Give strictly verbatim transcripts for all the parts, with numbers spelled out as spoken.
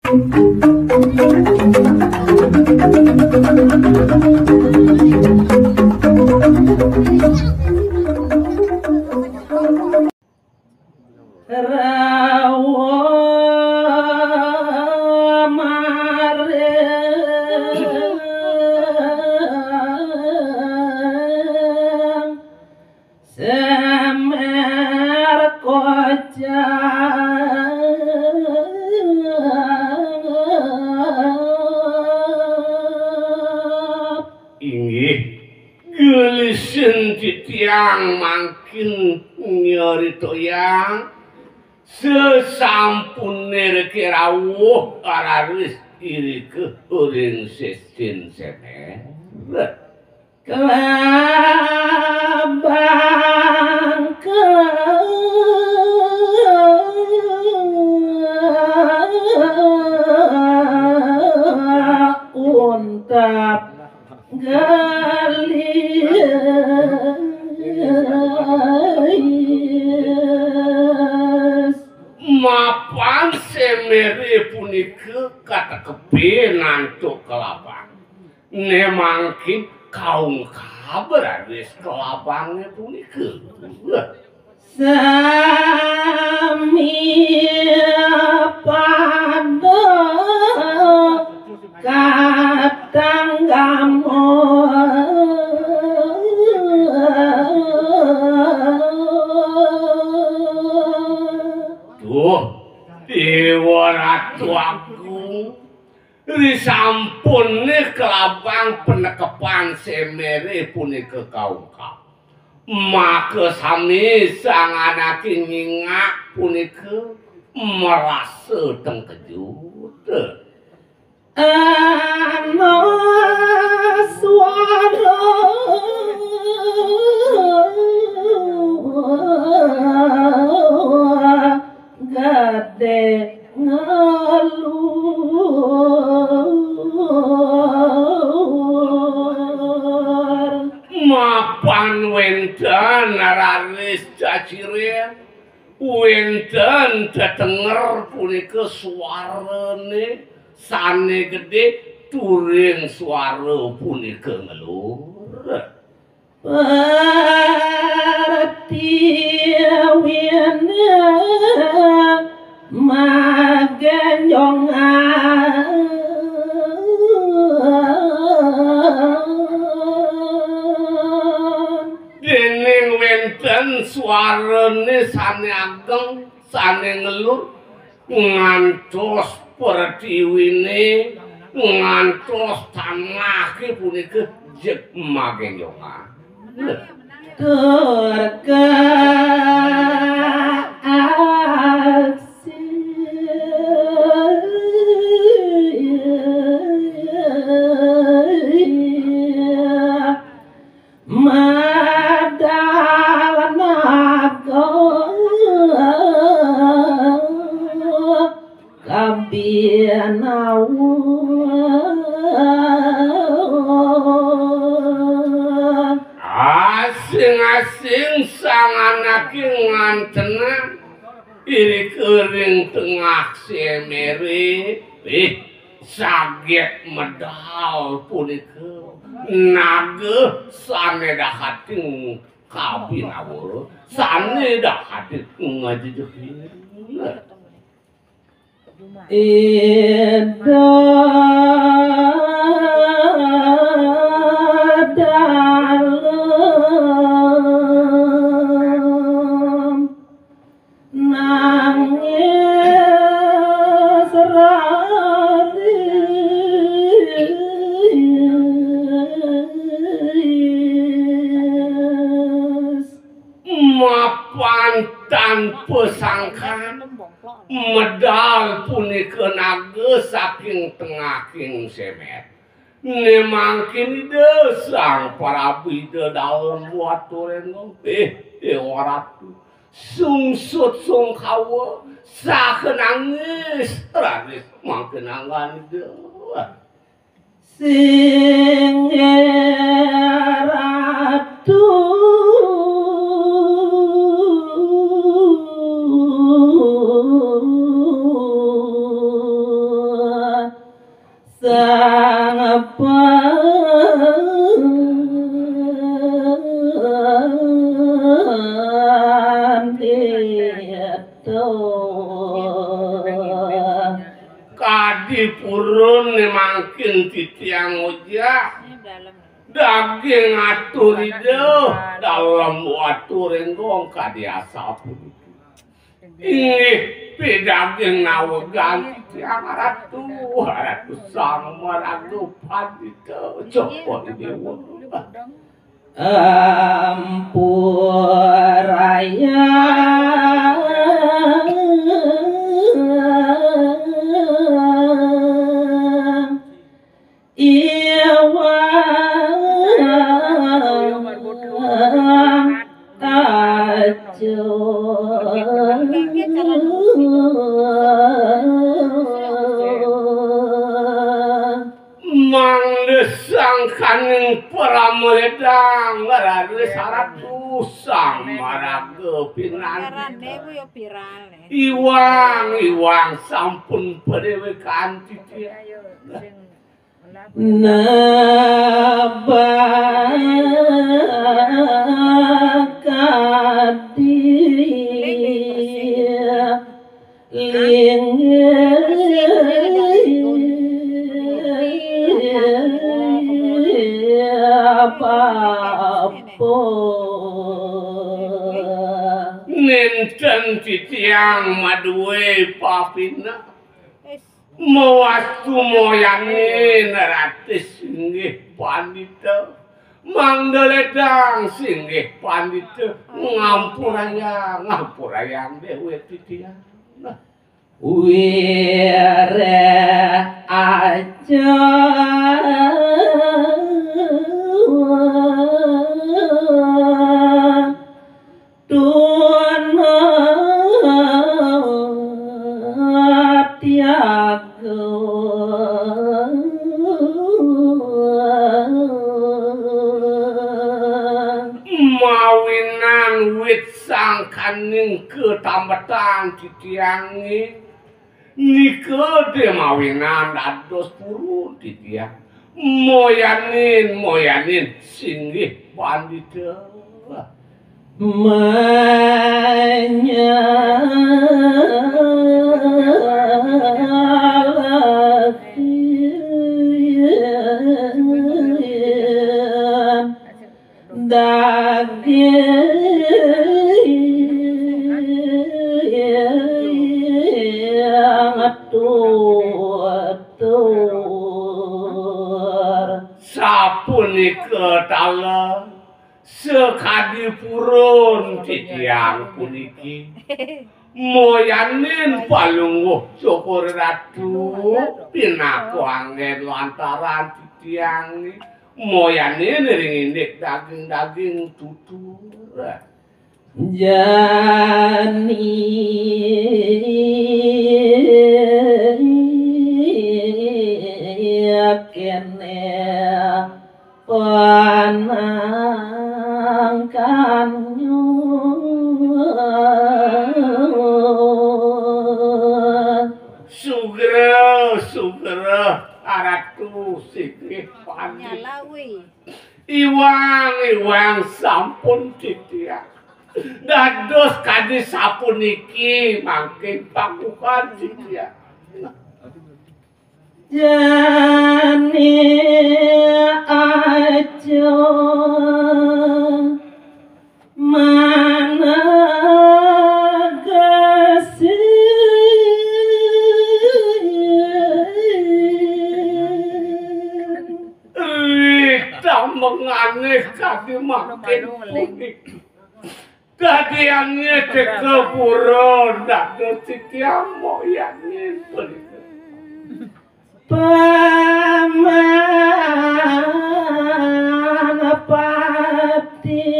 Rawuh maring Semer Kocap. Inggih, gelisin titiang mangkin nyaritoyang sesampune Reke rawuh raris irika ring sesin Semer. Klabang Kocap gelis. Mapan Semere punika katekepe antuk Klabang. Ne mangkin kaungkab raris Klabange punika. Sami pada katanggama. Duh, Dewa Ratu Agung, risampune Klabang panekepan Semere punika kaungkab. Maka sami sang anake nyingak punika marasa tengkejut. Ana suara gede ngalur. Mapan wenten raris caciren, wenten tetenger punika suarane sane gede, turing suara punika ngelur. Pertiwine magenjongan. Dening wenten suarane sane ageng, sane ngelur, ngantos pertiwine, ngantos tanahe punika jeg magenjongan. Tur kaaksi medal naga kabinawa. Asing-asing sang anake ngantenang irika ring tengah Semere, eh, saget medal punika naga sane dahating kabinawa, sane dahating ngajejehin. Ida dalem nangis raris. Mapan tanpa sangkan, medal punika naga saking tengahing Semer. Ne mangkin Ida Sang Prabu Ida Dalem Waturenga, eh, Dewa Ratu, sungsut sungkawa, saha nangis raris mangkin anggan Ida. Singgih Ratu. Sang Pandita. Kadi purun né mangkin titiang ojah. Daging atur Ida, dalem watur énggong kadi asapuniki. Inggih pidaging nawegan titiang Ratu, Ratu Sang Maraga Pandita, Cokor Déwa. Ampurayang iwang kaca. Mangda sangkaning pramrédang raris aratu Sang Maraga Pinandita. Iwang, iwang sampun padéwékan titiang. Nabakadi linggih bapa. Nénten titiang madué papineh. Mawastu moyanin raris inggih pandita. Mangda lédang singgih pandita ngampurayang, ngampurayang déwék titiang. Wiré aja. Tuna tiaga. Mawinan wit sangkaning katambetan titiangé. Nika dé mawinan dados purun titiang. Moyanin, moyanin singgih pandita. Manyalahi daging tutur. Sapunika taler sakadi purun titiang puniki. Moyanin palungguh Cokor Ratu pinaka anggén lantaran titiang. Moyanin ring indik daging-daging tutur. Jani kéné panangkannya. Sugra, sugra, aratu singgih pandita. Iwang, iwang sampun titiang. Dados kadi sapuniki mangkin pangguhan titiang. Jani aja manegesi. Ri tambengané kadi mangkin puniki. Dadiané teka pura dados titiang moyanin punika. Paman pati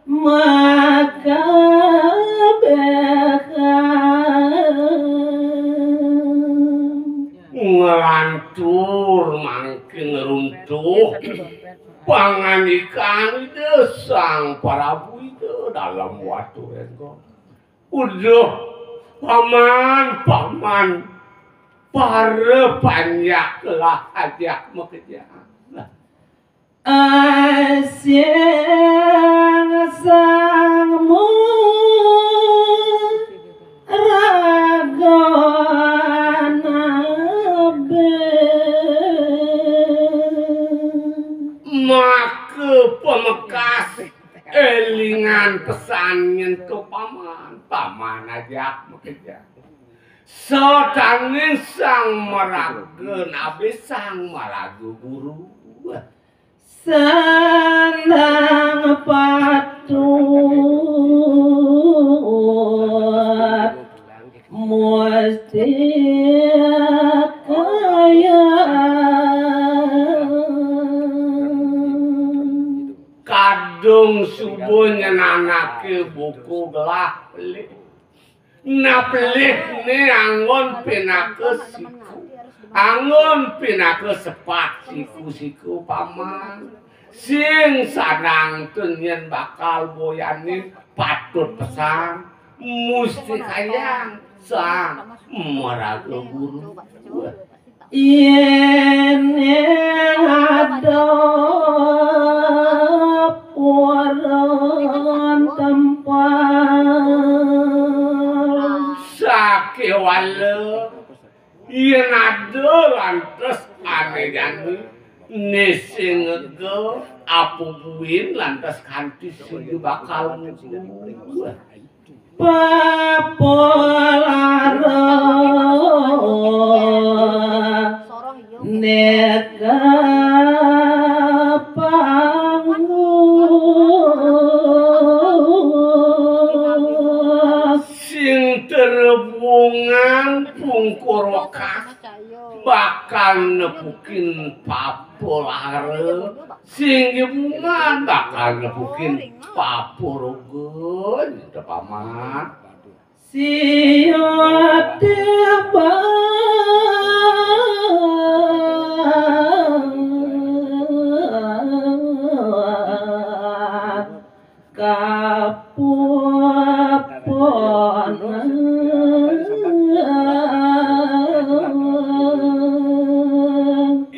maka béka. Nglantur mangkin runtuh pangandikan Ida Sang Prabu Ida Dalem Watu Rénggong. Uduh, paman, paman. Para panjak lah ajak makejang. Asing sang maraga nabe. Maka pamekas elingan pesan nyentuh paman, paman ajak makejang. Sataning sang maraga nabe, sang maraga guru. Sandang patut musti kaya. Kadung suba nyenanake buku gelah pelih. Nah, pelihne anggon pinaka siku. Anggon pinaka sepat siku-siku paman. Sing sanang ten yen bakal boyanin patut pesan. Musti kayang sang maraga guru. Yen ada purun tempal. Sakewala yen ada lantas ane jani, ne sing ngega apa buin lantas kanti sing bakal ngugu. Papolara neka panggung. Sing terebungan pungkur wekas bakal nepukin papolara. Sing bungan bakal nepukin paporoga, nyata paman. Siwa tiba kapupon.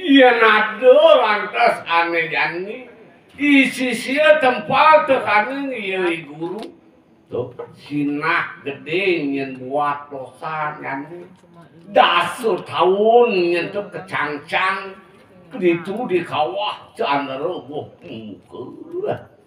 Yen ada lantas ane jani, isi sia tempal tekaning iya I Guru. Tuh, sinah gede nyen buat dosa jani. Dasa taun nyen tuh kecangcang, ditu di kawah candera buh muka.